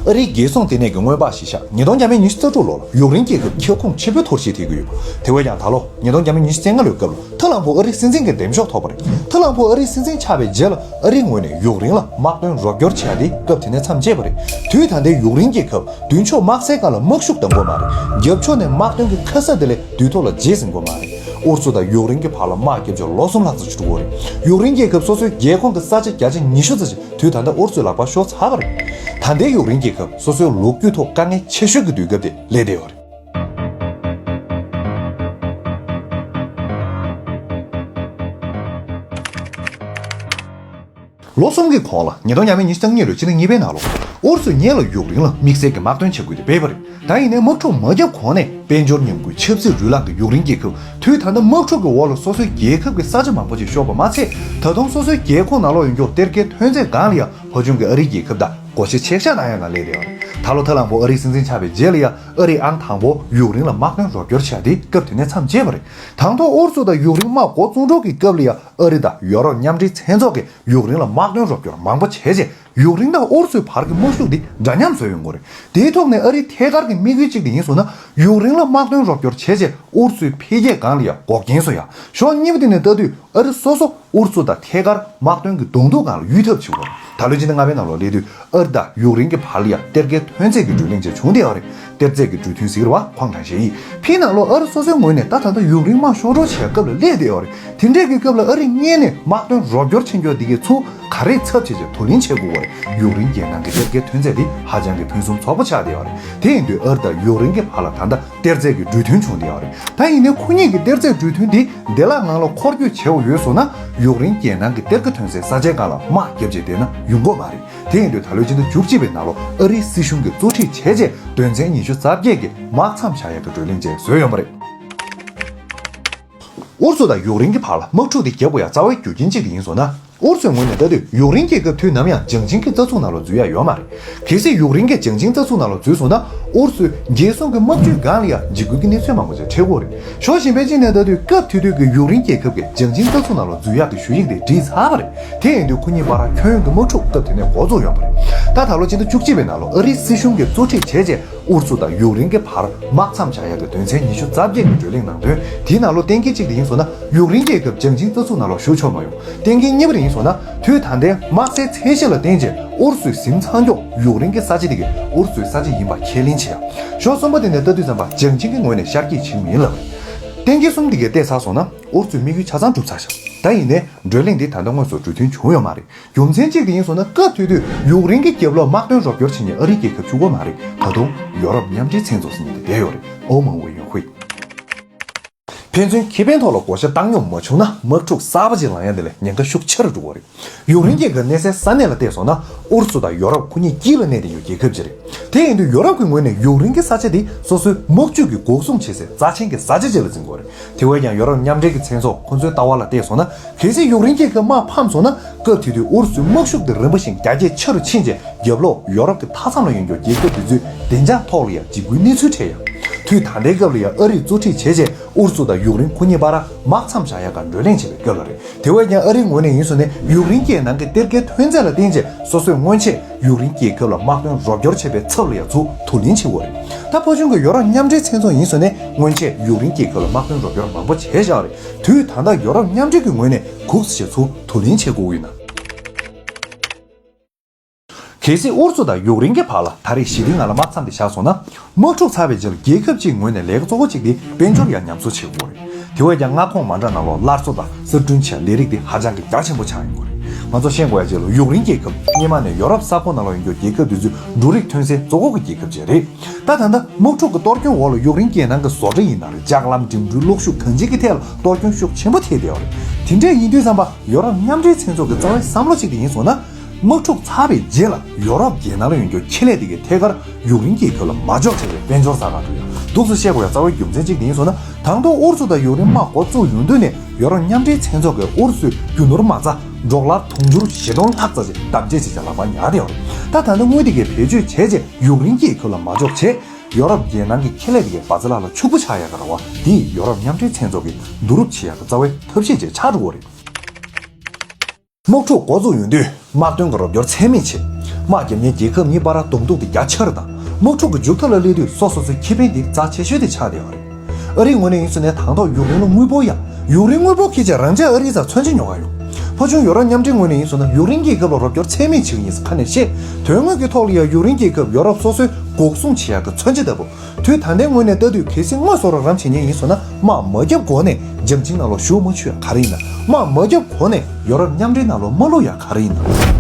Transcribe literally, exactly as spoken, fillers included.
ཨ་རིའི་རྒྱལ་སྲུང་ལྟེ་གནས་ཀྱི་སྔོན་དཔག་གཞིར་བཞག་ཉིས་སྟོང་བརྒྱ་མེད་ཉི་ཤུ་རྩ་དྲུག་ལོ་ལ་ཡུཀ་རེན་རྒྱལ་ཁབ་ཁྱབ་ཁོངས་ཆེན་པོའི་ཐོར་ཞིག་ཐེབས་ཀྱི་ཡོད་པ། དེ་བས་ཀྱང་ད་ལོ་ཉིས་སྟོང་བརྒྱ་མེད་ཉི་ཤུ་རྩ་ལྔ་ལོའི་སྐབས་ལ་མཐའ་ལམ་བུ་ཨ་རིའི་སྲིད་འཛིན་གྱི་འདེམས་ཤོག་ཐོབ་པ་རེད། མཐའ་ལམ་བུ་ཨ་རིའི་སྲིད་འཛིན་ཆགས་པའི་རྗེས་ལ་ཨ་རིའི་ངོས་ནས་ཡུཀ་རེན་ལ་དམག་དོན་རོགས་སྐྱོར་བྱས་ཏེ་སྐབས་དེ་ནས་མཚམས་བཅད་པ་རེད། དུས་ད་ལྟའི་ཡུཀ་རེན་རྒྱལ་ཁབ་མདུན་ཕྱོགས་དམག་སའི་སྒང་ལ་དམག་ཤུགས་འདང་པོ་མ་རེད། རྒྱབ་ཕྱོགས་ནས་དམག་དོན་གྱི་ཁ་ས་དེ་ལས་དུས་ཐོག་ལ་རྗེས་ཟིན་པོ་མ་རེད། ཨུ་རུ་སུ་དང་ཡུཀ་རེན་གྱི་བར་ལ་དམག་བརྒྱབ་ཆོག་ལོ་གསུམ་ལྷག་ཙམ་ཞིག་འགྲོ་གི་རེད། ཡུཀ་རེན་རྒྱལ་ཁབ་སོ་སོའི་རྒྱལ་ཁོངས་ཀྱི་ས་ཆ་བརྒྱ་ཆ་ཉི་ཤུ་ཙམ་ཞིག་དུས་ད་ལྟ་ཨུ་རུ་སུས་ལག་པར་ཤོར་ཚར་བ་རེད། ད་ལྟའི་ཡུཀ་རེན་རྒྱལ་ཁབ་སོ་སོའི་ལོ་རྒྱུས་ཐོག་དཀའ་ངལ་ཆེ་ཤོས་ཀྱི་དུས་སྐབས་དེ་སླེབས་བསྡད་ཡོད་རེད། ལོ་གསུམ་གྱི་གོང་ལ་ཉིས་སྟོང་ཉི་ཤུ་རྩ་གཉིས་ལོའི་ཕྱི་ཟླ་གཉིས་པའི་ནང་ལོ་ཨུ་རུ་སུས་སྔོན་ལ་ཡུཀ་རེན་ལ་དམིགས་བསལ་གྱི་དམག་དོན་བྱ་འགུལ་དེ་སྤེལ་བ་རེད། ད་ཡིན་ནའི་དམག་འཁྲུག་མ་བརྒྱབ་གོང་ནས་དཔལ་འབྱོར་ཉམས་རྒུད། ཆབ་སྲིད་རུལ་ལངས་ཀྱི་ཡུཀ་རེན་རྒྱལ་ཁབ་དུས་ད་ལྟ་དམག་འཁྲུག་གི་འོག་ལ་སོ་སོའི་རྒྱལ་ཁབ་ཀྱི་ས་ཆ་མང་པོ་ཞིག་ཤོར་བ་མ་ཚད། ད་དུང་སོ་སོའི་རྒྱལ་ཁོངས་ནང་ལོགས་ཡོད་མཁན་གཏེར་ཁའི་ཐོན་རྫས་སྒང་ལ་ཡང་ཕར་ཕྱོགས་ཀྱི་ཨ་རིའི་རྒྱལ་ཁབ་དང་བགོ་བཤའ་ཆེ་ཤ་གནང་ཡ་གང་སླེབས་བསྡད་ཡོད་རེད། ད་ལོ་མཐའ་ལམ་བུ་ཨ་རིའི་སྲིད་འཛིན་ཆགས་པའི་རྗེས་ལ་ཡང་ཨ་རིས་ཨང་དང་པོ་ཡུཀ་རེན་ལ་དམག་དོན་རོགས་སྐྱོར་བྱས་ཏེ་སྐབས་དེ་ནས་མཚམས་བཅད་པ་རེད། དང་ཐོག་ཨུ་རུ་སུ་དང་ཡུཀ་རེན་དམག་འགོ་བཙུགས་འགྲོ་གི་སྐབས་ལ་ཡང་ཨ་རི་དང་ཡོ་རོབ་མཉམ་འབྲེལ་མཚན་ཚོགས་ཀྱིས་ཡུཀ་རེན་ལ་དམག་དོན་རོགས་སྐྱོར་མང་པོ་བྱས་རྗེས། ཡུཀ་རེན་དང་ཨུ་རུ་སུའི་བར་གྱི་དམག་ཤུགས་འདི་འདྲ་མཉམ་བཟོས་ཡོང་གི་རེད། དེའི་ཐོག་ནས་ཨ་རིའི་ཐད་ཀར་གྱི་དམིགས་ཡུལ་གཅིག་དེ་ཡིན་སོང་ན། ཡུཀ་རེན་ལ་དམག་དོན་རོགས་སྐྱོར་བྱས་རྗེས་ཨུ་རུ་སུའི་འཕེལ་རྒྱས་སྒང་ལ་ཡང་འགོག་རྐྱེན་བཟོ་ཡ། ཕྱོགས་གཉིས་པོ་དེ་ནས་ལྟ་དུས་ཨ་རི་སོ་སོ་ཨུ་རུ་སུ་དང་ཐད་ཀར་དམག་དོན་གྱི་གདོང་ཐུག་སྒང་ལ་གཡུལ་ཐབས་བྱེད་དགོས་རེད། ད་ལོའི་ཕྱི་ཟླ་ལྔ་པའི་ནང་ལོགས་སླེབས་དུས་ཨ་རི་དང་ཡུཀ་རེན་གྱི་བར་ལ་ཡང་གཏེར་ཁའི་ཐོན་རྫས་ཀྱི་བགྲོ་གླེང་བཅས་བྱུང་བསྡད་ཡོད་རེད། གཏེར་རྫས་ཀྱི་གྲོས་མཐུན་ཟེར་གྱི་རེད་བ། ཁོང་དྲན་ཤེས་ཡིན་ཕིའི་ནང་ལོགས་ཨ་རི་སོ་སོའི་ངོས་ནས་ད་ད་ལྟ་ཡུཀ་རེན་དམག་ཤོར་འགྲོ་བྱས་སྐབས་ལ་སླེབས་བསྡད་ཡོད་རེད། དེ་འདྲས་ཀྱི་སྐབས་ལ་ཨ་རི་གཉིས་ནས་དམག་དོན་རོགས་སྐྱོར་བྱེད་རྒྱུ་འདི་གའི་ཚུར་ག་རེ་ཚབ་བྱེད་ཅེས་དུ་ལེན་བྱེད་དགོས་པ་རེད། ཡུཀ་རེན་རྒྱལ་ནང་གི་གཏེར་ཁའི་ཐོན་རྫས་འདི་ཧ་ཅང་གི་ཕུན་སུམ་ཚོགས་པོ་ཆགས་བསྡད་ཡོད་རེད། དེ་ཡིན་དུས་ཨ་རི་དང་ཡུཀ་རེན་གྱི་བར་ལ་ད་ལྟ་གཏེར་རྫས་ཀྱི་གྲོས་མཐུན་བྱུང་བསྡད་ཡོད་རེད། ད་ཡིན་ནའི་ཁོ་གཉིས་ཀྱི་གཏེར་རྫས་གྲོས་མཐུན་འདི་བདེ་བླག་ངང་ལ་འཁོར་སྐྱོད་བྱེད་དགོས་ཡོད་སོང་ན། ཡུཀ་རེན་རྒྱལ་ནང་གི་གཏེར་ཁ་ཐོན་སའི་ས་ཆའི་སྒང་ལ་དམག་བརྒྱབ་བྱས་བསྡད་ན་ཡོང་གི་མ་རེད། དེ་ཡིན་དུས་ད་ལོའི་ཕྱི་ཟླ་བཅུ་གཅིག་པའི་ནང་ལོ་ཨ་རིའི་སྲིད་གཞུང་གིས་གཙོ་ཁྲིད་བྱས་རྗེས་དོན་ཚན་ཉི་ཤུ་རྩ་བརྒྱད་ཀྱི་དམག་མཚམས་བཞག་ཡག་གི་བགྲོ་གླེང་བཅས་བཟོས་ཡོད་པ་རེད། ཨུ་རུ་སུ་དང་ཡུཀ་རེན་གྱི་བར་ལ་དམག་འཁྲུག་དེ་བརྒྱབ་དགོས་ཡ་རྩ་བའི་རྒྱུ་རྐྱེན་གཅིག་དེ་ཡིན་སོང་ན། ཨུ་རུ་སུའི་ངོས་ནས་ལྟ་དུས་ཡུཀ་རེན་རྒྱལ་ཁབ་དུས་ནམ་ཡང་ལྗང་ཇིང་གི་རྩ་འཛུགས་ནང་ལ་འཛུལ་ཡ་ཡོད་མ་རེད། གལ་སྲིད་ཡུཀ་རེན་གྱིས་ལྗང་ཇིང་རྩ་འཛུགས་ནང་ལ་འཛུལ་སོང་ན། ཨུ་རུ་སུའི་རྒྱལ་སྲུང་གི་དམག་ཇུས་སྒང་ལ་ཡང་འཇིགས་སྐུལ་གྱི་གནས་ཚུལ་མང་པོ་ཞིག་འཕྲད་ཀྱི་ཡོད་རེད། ཕྱོགས་གཞན་པའི་གཅིག་ནས་ལྟ་དུས་སྐབས་དེ་དུས་ཀྱི་ཡུཀ་རེན་རྒྱལ་ཁབ་ཀྱིས་ལྗང་ཇིང་རྩ་འཛུགས་ནང་ལ་འཛུལ་ཡག་གི་ཞུ་ཡིག་དེ་བྲིས་ཚར་བ་རེད། དེ་ཡིན་དུས་ཁོ་གཉིས་བར་ཁྱོན་ཡོངས་ཀྱི་དམག་འཁྲུག་སྐབས་དེ་ནས་འགོ་བཙུགས་ཡོད་པ་རེད། ད་ད་ལོ་ཕྱི་ཟླ་བཅུ་གཅིག་པའི་ནང་ལོ་ཨ་རིའི་སྲིད་གཞུང་གིས་གཙོ་ཁྲིད་བྱས་རྗེས་ཨུ་རུ་སུ་དང་ཡུཀ་རེན་གྱི་བར་དམག་མཚམས་བཞག་ཡག་གི་དོན་ཚན་ཉི་ཤུ་རྩ་བརྒྱད་ཀྱི་བགྲོ་གླེང་གནང་དོན་དེའི་ནང་ལོ་གཏན་འཁེལ་གཅིག་དེ་ཡིན་སོང་ན། ཡུཀ་རེན་རྒྱལ་ཁབ་ལྗང་ཇིང་རྩ་འཛུགས་ནང་ལོགས་ཞུགས་ཆོག་མ་ཡོང་། གཏན་འཁེལ་གཉིས་པ་དེ་ཡིན་སོང་ན། དུས་ད་ལྟའི་དམག་སའི་ཚད་གཞི་ལ་བརྟེན་བྱས་ཨུ་རུ་སུའི་ཟིན་ཚང་ཀྱོག་ཡུཀ་རེན་གྱི་ས་ཆ་དེ་གའི་ཨུ་རུ་སུའི་ས་ཆ་ཡིན་པ་ཁས་ལེན་བྱེད་ཡ། ཕྱོགས་གསུམ་པོ་དེ་ནས་ལྟ་དུས་ཙམ་པ་ལྗང་ཇིང་གི་ངོས་ནས་ཤར་སྐྱེད་བྱེད་ཀྱི་མིན་ལབ་རེད། གཏན་འཁེལ་གསུམ་དེ་གའི་བལྟས་ཚར་སོང་ན་ཨུ་རུ་སུའི་དམིགས་ཡུལ་ཆ་ཚང་གྲུབ་ཚར་ཤག་ད་ཡིན་ནའི་བགྲོ་གླེང་འདི་ད་ལྟ་དངོས་སུ་གྲོས་མཐུན་བྱུང་ཡོད་མ་རེད། རྒྱུ་མཚན་གཅིག་དེ་ཡིན་སོང་ན། སྐབས་དེ་དུས་ཡུཀ་རེན་གྱི་རྒྱབ་ལོགས་དམག་དོན་རོགས་སྐྱོར་བྱེད་མཁན་ཨ་རིའི་རྒྱལ་ཁབ་གཅིག་པོ་མ་རེད། ད་དུང་ཡོ་རོབ་མཉམ་འབྲེལ་མཚན་ཚོགས་ཟེར་མཁན་དེ་བསྡད་ཡོད་རེད། ཨོ་མང་བའི་ཡོང་ཧུའི། ཕན་ཚུན་ཁེ་ཕན་ཐོག་ལ་བགོ་བཤའ་བཏང་སྙོམས་མ་བྱུང་ན། དམག་འཁྲུག་གསར་པ་ཅིག་ལངས་ཡ་དེ་ལས་ཉེན་ཁ་ཤུགས་ཆེ་རུ་འགྲོ་གི་རེད། ཡུཀ་རེན་རྒྱལ་ཁབ་གནས་སའི་ས་གནས་ལ་བལྟས་སོང་ན། ཨུ་རུ་སུ་དང་ཡོ་རོབ་ཁོ་གཉིས་དཀྱིལ་ལ་གནས་བསྡད་ཡོད་རྒྱལ་ཁབ་ཅིག་རེད། དེ་ཡིན་དུས་ཡོ་རོབ་ཀྱི་ངོས་ནས་ཡུཀ་རེན་གྱི་ས་ཆ་དེ་སོ་སོའི་དམག་ཇུས་ཀྱི་འགོག་སྲུང་བྱེད་སའི་རྩ་ཆེན་གྱི་ས་ཆ་ཅིག་ལ་འཛིན་གྱི་ཡོད་རེད། དེ་བས་ཀྱང་ཡོ་རོབ་མཉམ་འབྲེལ་གྱི་མཚན་ཚོགས་ཁོ་ཚོའི་ལྟ་བ་ལ་བལྟས་སོང་ན། གལ་སྲིད་ཡུཀ་རེན་རྒྱལ་ཁབ་དམག་ཕམ་སོང་ན། སྐབས་དེ་དུས་ཨུ་རུ་སུའི་དམག་ཤུགས་དེ་རིམ་པ་བཞིན་རྒྱ་སྐྱེད་ཆེ་རུ་ཕྱིན་རྗེས། རྒྱབ་ལོགས་ཡོ་རོབ་ཀྱི་མཐའ་མཚམས་ལ་ཡོད་རྒྱུ་རྒྱལ་ཁབ་དེ་ཚོའི་བདེ་འཇགས་ཐོག་ལ་ཡང་འཇིགས་སྐུལ་གནས་ཚུལ་འཕྲད་ཡ། དུས་ད་ལྟའི་སྐབས་ལ་ཡང་ཨ་རིས་གཙོ་ཁྲིད་བྱས་རྗེས་ཨུ་རུ་སུ་དང་ཡུཀ་རེན་ཁོ་གཉིས་བར་དམག་མཚམས་བཞག་ཡ་ག་བགྲོ་གླེང་བྱེད་པའི་སྐབས་ལ་རེད། དེ་བས་ཀྱང་ཨ་རིའི་ངོས་ནས་ཡིན་སོང་ནས་ཡུཀ་རེན་རྒྱལ་ནང་གི་གཏེར་ཁའི་ཐོན་རྫས་ལ་བརྟེན་རྗེས་སོ་སོས་སྔོན་ཆད་ཡུཀ་རེན་རྒྱལ་ཁབ་ལ་དམག་དོན་རོགས་སྐྱོར་བྱེད་པའི་ཚབ་ལ་ཡང་ཚུར་དུ་ལེན་བྱེད་དགོས་རེད། ད་ཕོ་གཞུང་གི་ཡོ་རོབ་མཉམ་འབྲེལ་མཚན་ཚོགས་ཡིན་སོང་ནས་སྔོན་ཆད་ཡུཀ་རེན་རྒྱལ་ཁབ་ལ་དམག་དོན་རོགས་སྐྱོར་མང་པོ་བྱས་བཞག་རེད། དུས་ད་ལྟ་ཡོ་རོབ་མཉམ་འབྲེལ་གྱི་ངོས་ནས་གུག་ཟེར་ཚུར་དུ་ལེན་བྱེད་དགོས་ཀྱི་ཡོད་ན། གལ་སྲིད་ཨུ་རུ་སུ་དང་ཡུཀ་རེན་གྱི་བར་ལ་ད་རེས་ཞི་བདེའི་ངང་ལ་དམག་མཚམས་དེ་བཞག་སོང་ན། དམག་འཁྲུག་ཚར་བའི་རྗེས་ལ་རྒྱལ་ཁབ་ཅིག་ངོས་ནས་ལས་ཀ་གཙོ་བོ་གཅིག་དེ་དཔལ་འབྱོར་ཡང་ཉམས་གསོ་བྱེད་དགོས་རེད། དེ་བས་ཀྱང་མངའ་ཁོངས་མ་འདྲ་ནང་ལོགས་སླར་གསོ་དང་གསར་སྐྲུན་བྱེད་ལས་རིགས་དེ་ཧ་ཅང་གི་རྒྱ་ཆེན་པོ་ཆགས་ཡོང་གི་རེད། ང་ཚོ་ཤེས་དགོས་ཡ་གཅིག་ལ་ཡུཀ་རེན་རྒྱལ་ཁབ་སྔོན་མ་ནས་ཡོ་རོབ་ས་ཁོངས་ནང་ལ་ཡོད་རྒྱུ་རྒྱལ་ཁབ་དེ་ཚོའི་འབྲུ་རིགས་ཐོན་སའི་གཙོ་བོ་གི་རྒྱལ་ཁབ་ཅིག་རེད། ད་ད་ལྟ་དམག་འཁྲུག་གི་གཏོར་སྐྱོན་འོག་ལ་ཡུཀ་རེན་རྒྱལ་ནང་གི་བཟོ་གྲྭ་ཡིན་ན་རེད། ལྕགས་ལམ། འགྲིམ་འགྲུལ། གློག་ཤུགས། གང་ཅིའི་གི་ཐད་ལ་གཏོར་སྐྱོན་ཤུགས་ཆེན་པོ་ཐེབས་བསྡད་ཡོད་རེད། དེ་འདྲ་ཡིན་དུས་ཙམ་པ་ཡོ་རོབ་མཉམ་འབྲེལ་མཚན་ཚོགས་ཀྱི་རྩ་བའི་བསམ་བློ་གཅིག་དེ་ཡིན་སོང་ན། དམག་འཁྲུག་ཚར་བའི་རྗེས་ལ་ཡོ་རོབ་རྒྱལ་ནང་ལ་ཡོད་རྒྱུ་ཁེ་ལས་དེ་གའི་ཐད་ཀར་ཡུཀ་རེན་རྒྱལ་ཁབ་ལ་མ་འཇོག་བྱས་པའི་དཔལ་འབྱོར་ས་ཁང་དུ་ཡང་འདུག་སེ་བཤད་དགོས་ཡ་རྩ་བའི་རྒྱུ་མཚན་གཅིག་དེ་ཡིན་སོང་ན། དང་ཐོག་ཨུ་རུ་སུ་དང་ཡུཀ་རེན་དམག་འགོ་བཙུགས་ཡོང་དུས་ནས་ཡོ་རོབ་མཉམ་འབྲེལ་མཚན་ཚོགས་ཀྱིས་ཨུ་རུ་སུའི་རྒྱུ་ནོར་མ་རྩ་ཌོ་ལར་དུང་ཕྱུར་བཞི་སྟོང་ལྷག་ཙམ་ཞིག་བདག་གཅེས་བྱེད་ཆེད་ལག་པ་ཉར་བསྡད་ཡོད་རེད། ད་ད་ལྟ་དངུལ་དེ་གའི་བེད་སྤྱོད་བྱས་རྗེས་ཡུཀ་རེན་རྒྱལ་ཁབ་ལ་མ་འཇོག་བྱས། ཡོ་རོབ་རྒྱལ་ནང་གི་ཁེ་ལས་དེ་གའི་བ་ཚ་ལ་ལ་ཕྱུག་པོ་ཆགས་ཡ་ག་རེ་བ་དེ་ཡོ་རོབ་མཉམ་འབྲེལ་མཚན་ཚོགས་ཀྱིས་བསྡུ་རུབ་བྱེད་ཡ་གི་རྩ་བའི་ཐབས་ཤེས་ཅིག་ཆགས་འགྲོ་གི་རེད། དམག་འཁྲུག་འགོ་བཙུགས་ཡོང་དུས་དམག་དོན་གྱི་རོགས་སྐྱོར་ཚད་མེད་བྱེད། དམག་རྒྱག་མཁན་རྒྱལ་ཁབ་གཉིས་བར་གདོང་ཐུག་དེ་རྒྱ་ཆེ་རུ་དང་དམག་འཁྲུག་གི་མཇུག་མཐའ་ལ་སླེབས་དུས་སོ་སོ་སོའི་ཁེ་ཕན་དེ་རྩ་ཆེ་ཤོས་དེ་ཆགས་བསྡད་ཡོད་རེད། ཨ་རིའི་ངོས་ནས་ཡིན་ཟེར་ན་དང་ཐོག་ཡུཀ་རེན་ལ་དངུལ་འབོར་ཡ། ཡུཀ་རེན་དངུལ་འབོར་ཁྱེད་ཅག་རང་ཅག་ཨ་རིའི་ས་མཚོན་ཆ་ཉོ་ག་ཡོང་། ཕ་ཆུང་ཡོ་རོབ་མཉམ་འབྲེལ་ངོས་ནས་ཡིན་ཟེར་ན་ཡུཀ་རེན་རྒྱལ་ཁབ་ལ་རོགས་སྐྱོར་ཚད་མེད་བྱེད་ཀྱི་ཡིན་ཟེར་ཁ་ནས་བཤད། དོན་དངོས་ཀྱི་ཐོག་ལ་ཡང་ཡུཀ་རེན་རྒྱལ་ཁབ་ཡོ་རོབ་སོ་སོའི་འགོག་སྲུང་བྱེད་ཡག་གི་མཚོན་ཆ་ལྟ་བུ། དུས་ད་ལྟའི་ངོས་ནས་ལྟ་དུས་གལ་སྲིད་དངོས་སུ་རོགས་རམ་བྱེད་མཁན་ཡིན་ཟེར་ན་དམག་མ་བརྒྱབ་གོང་ནས་འཇམ་ཅིང་ནང་ལོགས་ཞུགས་མ་ཆུག་ཡ་ག་རེ་ཡིན་ན། དམག་མ་བརྒྱབ་གོང་ནས་ཡོ་རོབ་མཉམ་འབྲེལ་ནང་ལོགས་མ་བླུག་ཡ་ག་རེ་ཡིན་ན།